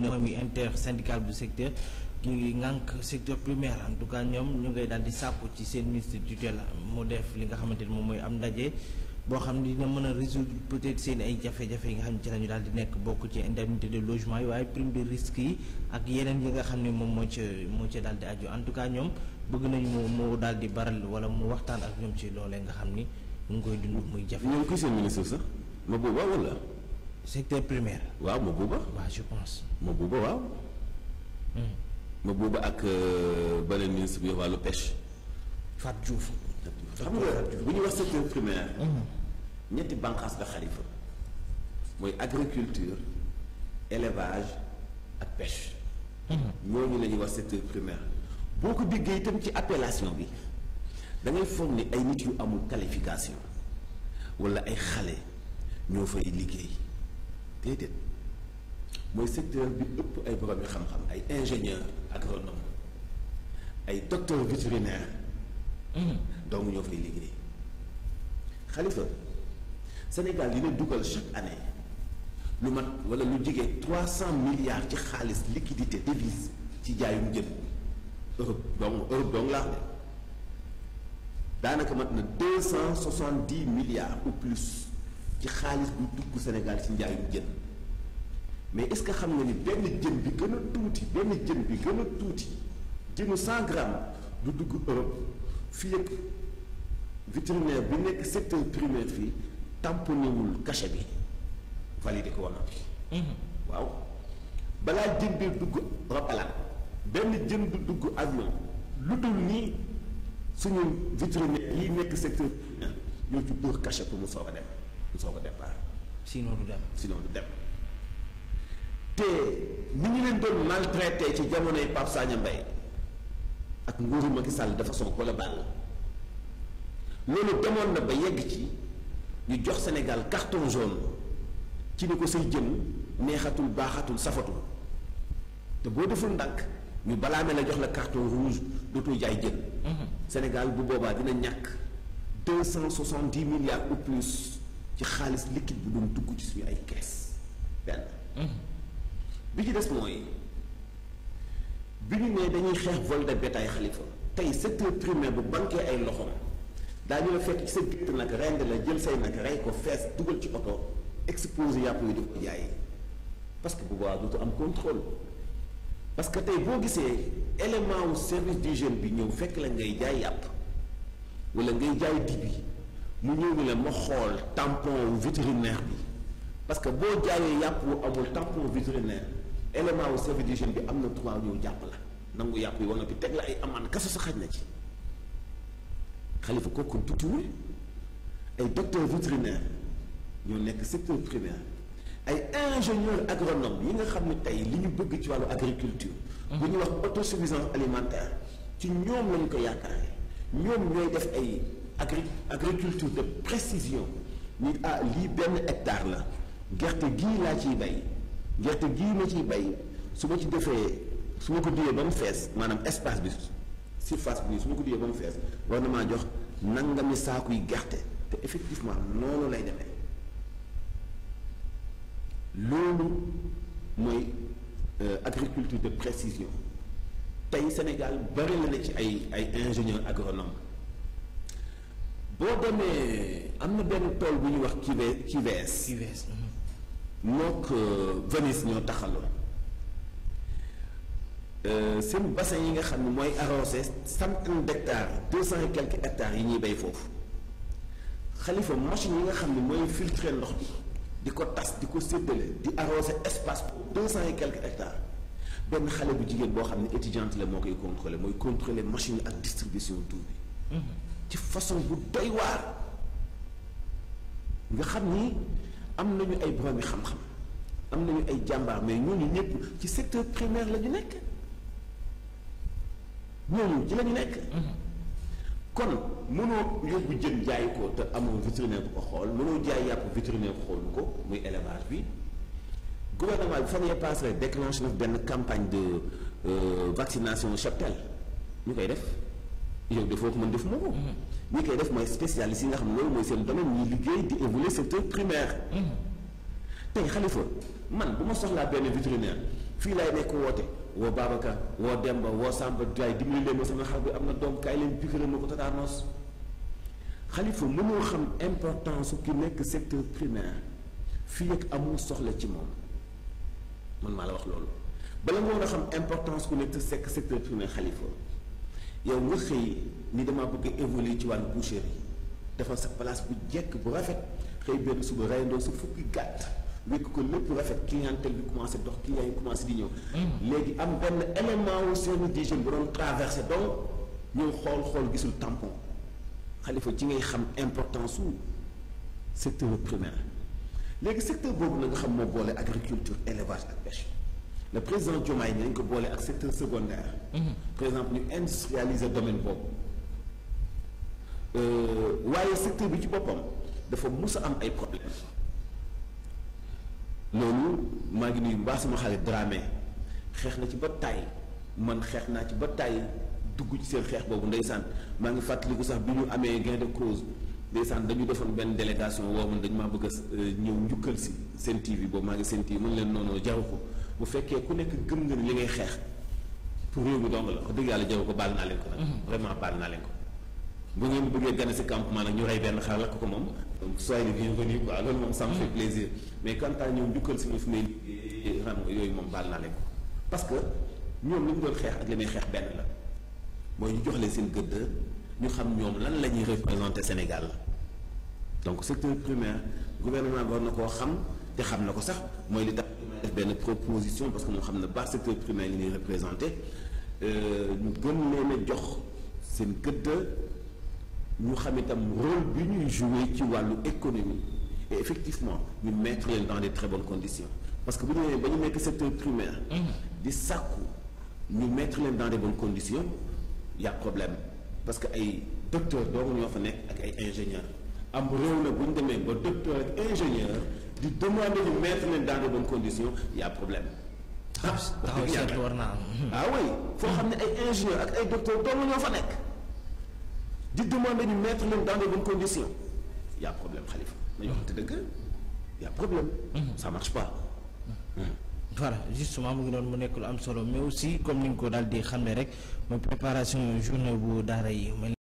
muy intersyndical bu secteur ki ngànk secteur primaire en tout cas ñoom ñu ngay daal di sàkku ci seen ministre tutelle mu def li nga xamante ni moom mooy am ndaje boo xam ne dina mën a résoudre peut-être seen ay jafe-jafe yi nga xam ne ci la ñu daal di nekk bokk ci indemnité de logement yi waaye prime de risque yi ak yeneen yi nga xam ne moom moo ca daal di aju en tout cas ñoom bëgg nañu mu daal di baral wala mu waxtaan ak ñoom ci loolee nga xam ni mu ngi koy dund muy jafe. ñoom kuy seen ministre sax Mabouba wala. secteur primaire. waaw Mabouba. waaw je pense. Mabouba waaw. Mabouba ak beneen ministre bi wàllu pêche. Fatou Diouf. xam nga bu ñuy wax secteur primaire. ñetti bànqaas la Xalifa mooy agriculture élevage ak pêche. ñooñu la ñuy wax secteur primaire boo ko déggee itam ci appellation bi da ngay foog ni ay nit yu amul qualification wala ay xale ñoo fay liggéey déedéet mooy secteur bi ëpp ay borom yu xam-xam ay ingénieur agronome ay docteur vétérinaire. donc ñoo fay liggéey Xalifa Sénégal dina dugal chaque année lu mat wala lu jege 300 milliards ci xaalis liquidité devise ci jaayum jën Europe donc laax de daanaka mat na 270 milliards ou plus ci xaalis bu dugg Sénégal ci njaayum jën mais est-ce que xam nga ni benn jën bi gën a tuuti jënu 100 grammes du dugg Europe fii ak vétérinaire bi nekk secteur primaire fii tamponnéwul cachet bi validé ko woon waaw balaa jën bi dugg ropalaan benn jën du dugg avion lu dul nii suñu vétérinaire yi nekk secteur primaire ñoo ci dóor cachet pour mu soog a départ sinon du dem te ni ñu leen doon maltraité ci jamonoy Pape Sagna Mbaye ak nguuru Macky Sall dafa son wala bàll loolu demoon na ba yegg ci ñu jox Sénégal carton jaune ci ni ko say jën neexatul baaxatul safatul te boo deful ndànk ñu balaa mel la jox la carton rouge dootoo jaay jën. Sénégal bu boobaa dina ñàkk 270 milliards ou plus ci xaalis liquide bu doon dugg ci suñu ay kees benn. bi ci des mooy bi ñu nee dañuy xeex vol de bétail Xalifa tey secteur primaire bu banqué ay loxoom daañu la fekk ci sa gétt nag rend la jël say nag rey ko fees dugal ci oto exposé yàpp yi di ko jaay parce que bu boobaa dootu am contrôle parce que tey boo gisee élément wu service d'hygiène bi ñëw fekk la ngay jaay yàpp wala ngay jaay dibi mu ñëw ni la ma xool tampon wu vétérinaire bi parce que boo jaayee yàpp wu amul tampon vétérinaire élément wu service d'hygiène bi am na droit ñëw jàpp la nangu yàpp yi wala bi teg la ay amaan kaso sa xaj na ci Xalifa kooku tuttiwul ay docteur vétérinaire ñoo nekk secteur primaire ay ingénieur agronome yi nga xam ne tey li ñu bëgg ci wàllu agriculture bu ñuy wax autosuffisance alimentaire ci ñoom lañ ko yaakaare ñoom ñooy def ay agriculture de précision ni lii benn hectare la gerte gii laa ciy bay gerte gii ma ciy bay su ma ci defee su ma ko diyee ba mu fees maanaam espace bi surface bi su ma ko diyee ba mu fees war na maa jox nangami saakuy gerte te effectivement noonu lay demee loolu mooy agriculture de précision tey Sénégal bari la ne ci ay ingénieur agronome boo demee am na benn tool bu ñuy wax QVS mook Venise ñoo taxaloon seen bassin yi nga xam ne mooy arrosé centaine d'hectares 200 et quelques hectares yi ñuy bay foofu Xalifa machine yi nga xam ne mooy filtrer ndox bi di ko tas di ko séddale di arrosé espace pour 200 et quelques hectares benn xale bu jigéen boo xam ne étudiante la moo koy contrôler mooy contrôler machine ak distribution d'eau bi ci façon bu doy waar nga xam ni am nañu ay borom xam-xam am nañu ay jàmbaar mais ñooñu ñëpp ci secteur primaire la ñu nekk ñooñu ci la ñu nekk kon mënoo yóbbu jën jaay ko te amoo vétérinaire bu ko xool mënoo jaay yàpp vétérinaire xool ko muy élevage bi gouvernement bi fan yee passé déclenché na benn campagne de vaccination cheptel ñu koy def yow dafoo ko mën def moo ko ñi koy def mooy spécialiste yi nga xam ne loolu mooy seen domaine ñuy liggéey di évoluer secteur primaire tey Xalifa man bu ma soxlaa benn vétérinaire fii laay nekk woote woo Babacar woo Demba woo Samba Ndiaye dimbali leen ma sama xar bi am na doom kaay leen piqûre ma ko tétanos. Khalifa mënoo xam importance su ki nekk secteur primaire fii ak amul soxla ci moom man maa la wax loolu bala nga war a xam importance ku nekk secteur primaire Khalifa yow nga xëy ni dama bëgg évoluer ci wàllu boucherie defal sa place bu jekk bu rafet xëy benn suba reyandoo sa fukki gàtt wékk ko lépp rafet clientèle bi commencé dox client yi commencé di ñëw. léegi am benn élément wu service d'hygiène bu doon traversé donc ñëw xool gisul tampon Khalifa ci ngay xam importance su secteur primaire léegi secteur boobu na nga xam moo boole agriculture élevage ak pêche le président Diomaye ni dañ ko boole ak secteur secondaire. par exemple ñu industrialiser domaine boobu waaye secteur bi ci boppam dafa mus a am ay problèmes loolu maa ngi nuyu bu baax sama xarit Dramé xeex na ci ba tàyyi man xeex naa ci ba tàyyi dugg ci seen xeex boobu ndeysaan maa ngi fàttaliku sax bi ñu amee gain de cause ndeysaan dañu defoon benn délégation woo man dañu maa bëgg a ñëw njukkal si seen TV boobu maa ngi seen TV mën leen noonu jaru ko bu fekkee ku nekk gëm nga ni li ngay xeex pour réew mi dong la wax dëgg yàlla jaru ko baal naa leen ko nag vraiment baal naa leen ko bu ngeen bëggee gane si campement nag ñu rey benn xar lakk ko moom soyez les bienvenus quoi loolu moom ça me fait plaisir mais quant à ñëw njukkal si ñu fi may xam nga yooyu moom baal naa leen ko parce que ñoom li ñu doon xeex ak li may xeex benn la mooy ñu jox leen seen gëdd ñu xam ñoom lan la ñuy représenter Sénégal donc secteur primaire gouvernement bi war na koo xam te xam na ko sax mooy li tax def benn proposition parce que moo xam ne baax secteur primaire li ñuy représenter ñu gën leen a jox seen gëdd ñu xam itam rôle bi ñuy jouer ci wàllu économie et effectivement ñu mettre leen dans des très bonnes conditions parce que bu ñu nee ba ñu nekk secteur primaire di sàkku ñu mettre leen dans des bonnes conditions y a problème parce que ay docteur doomu ñoo fa nekk ak ay ingénieur am réew na bu ñu demee ba docteur ak ingénieur di demander ñu mettre leen dans de bonnes conditions y a problème. war naa am. ah oui foo xam ne ay ingénieur ak ay docteur doomu ñoo fa nekk di demander ñu mettre leen dans de bonnes conditions y a problème Khalifa nañu waxante dëgg y a problème. ça marche pas. voilà justement mu ngi doon mu nekk lu am solo mais aussi comme ni nga ko daal di xamee rek mooy préparation journée bu daara yi.